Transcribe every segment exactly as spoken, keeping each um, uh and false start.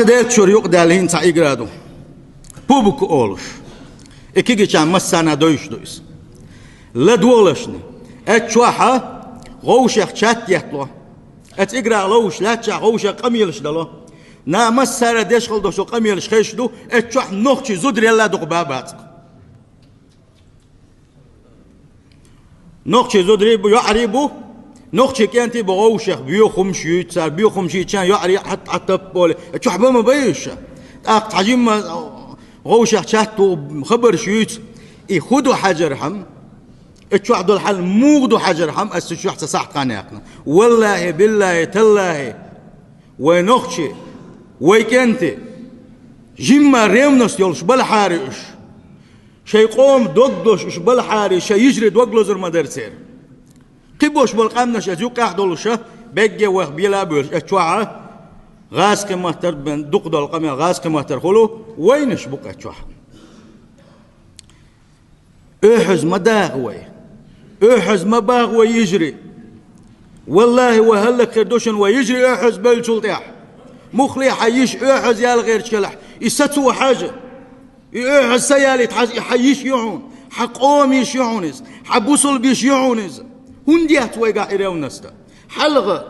Делчура юкъадаьлла хӀинца цхьа игра ду. Пубг олуш. И кегийчарна массарна а девзаш ду иза. ЛадогӀалаш. Эцу чохь вовшех чат еттало. Эцу играх ловзуш лаьттачохь вовшех къамелаш дало. Наха массара а деш хила долуш долу къамелаш хезаш ду, эцу чохь нохчийн зударий а дукха бан бацахь. Нохчийн зударий а бу, йоӀарий а бу, нохчийн кӀентий а бу, вовшех боьха хӀумнаш юьйцу цара, боьха хӀумнаш йийцича йоӀарий Ӏат-Ӏат таппа олий. Чохь бан ма бай уьш. ТӀаккха цхьа жимма вовшех чат ву, хабарш юьйцу. И хӀун ду хьажархьама, и чохь долу хьал муха ду хьажархьама, ас цу чохь цхьа сахьт хан яьккхина. Валлахьи, биллахьи, таллахьи, вай нохчий, вай кӀентий, жимма ревность йолуш балахьара уьш. Шайн къоман дог лозуш уьш балахьара, шайн йижарийн дог лозур ма дара церан. Кхин болуш болу къаьмнаш эцу юккъехь долуш, бегге вайх бела а боьлуш, эцу чохь гӀазкхийн маттара бен дукха долу къамел гӀазкхийн маттара хуьлу, вайнаш бу-кх эцу чохь. Оьхьаза ма даха вай. Оьхьаза ма баха вай йижарий. Валлахьи, вай хӀаллакьхир ду шуна вай йижарий оьхьаза бевллачул тӀаьхьа. Муххале хьан йиша оьхьаза яла гӀерташ хилахь, и сацо хьажа. И оьхьаза ца ялийта хьажа, и хьан йиша ю хьуна, хьан къоман йиша ю хьуна иза, хьан бусалба йиша ю хьуна иза. ХӀунда яц вайгахь и ревность? Хьалха,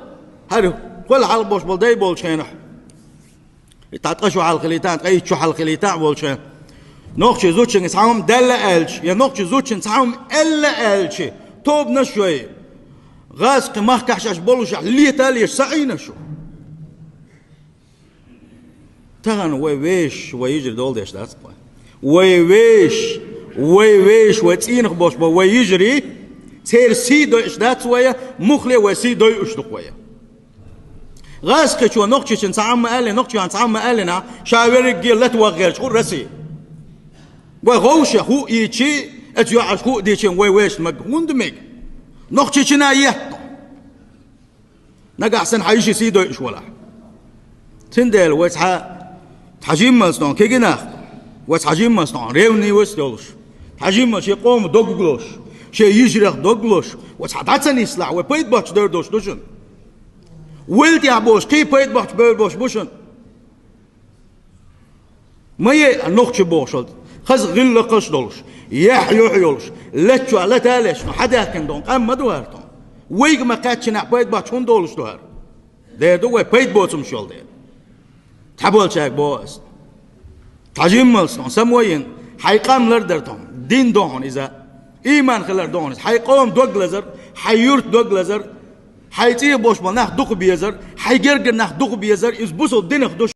хӀара кхол хьалха болуш болу дай болчу хенахь, и тӀе ткъа шо хьалха хилийта, ткъе итт шо хьалха хилийта волчу хенахь, нохчийн зудчуьнга цхьа хӀума даьлла аьлча, я нохчийн зудчуьнга цхьа хӀума аьлла аьлча, тобанаш йой, гӀазкхийн махкахь шаьш боллушехь лета а леташ, са Ӏийна шу. Тахана вай вешаш, вай йижарий дола деш дац-кх вай. Вай вешаш, вай вешаш, вай цӀийнах болуш болу вай йижарий, церан сий дойуш дац вай, муххале вай сий дойуш ду-кх вай. ГӀазкхичо нохчичунна цхьа хӀума ма аьллинехь, нохчичунна цхьа хӀума ма аьллинехь, ша верриге лата ваха гӀерташ хуьлу Россия. Вай вовшех хӀуъа йийцича, эцу йоӀаршка хӀуъа дийцича, вай вешан мега. ХӀунда мега? Нохчичунна етта. Нагахь санна хьан йишин сий дойуш валахь. Цундела вай цхьа, цхьа жиммалц тхьовра кегий нах, вай цхьа жиммалц тхьовра ревность йолуш, цхьа жиммалц шен къоман дог лозуш, шен йижарех дог лозуш, вай цхьа дӀа ца нислахь, вай пайда боцчу бевр долуш ду шуна. Вайл тӀехь болуш, кхин пайда боцчу бевр болуш бу шуна. Ма е а нохчи бохуш волу, хаза гӀиллакхаш долуш, яхь юьхь йолуш, летта чохь лата а леташ, ну хьан даьхкина долу къам ма ду хӀара тхьовра. Вайга ма кхаьччинехь пайда боцчу хӀунда долуш ду хӀара? Дера ду вай пайда боцу хӀумнаш йолу дела. Цхьаболчаьрга боху ас. Цхьа жиммалц тхьовра, самойина, хьайн къам лардар тхьовра, дин ду хьуна иза, ийман хилар ду хьуна иза, хьайн къоман дог лазар, хьайн юрт дог лазар, хьайн цӀийх болуш болу нах дукха безар, хьайн гергара нах дукха безар, иза бусалба динах ду.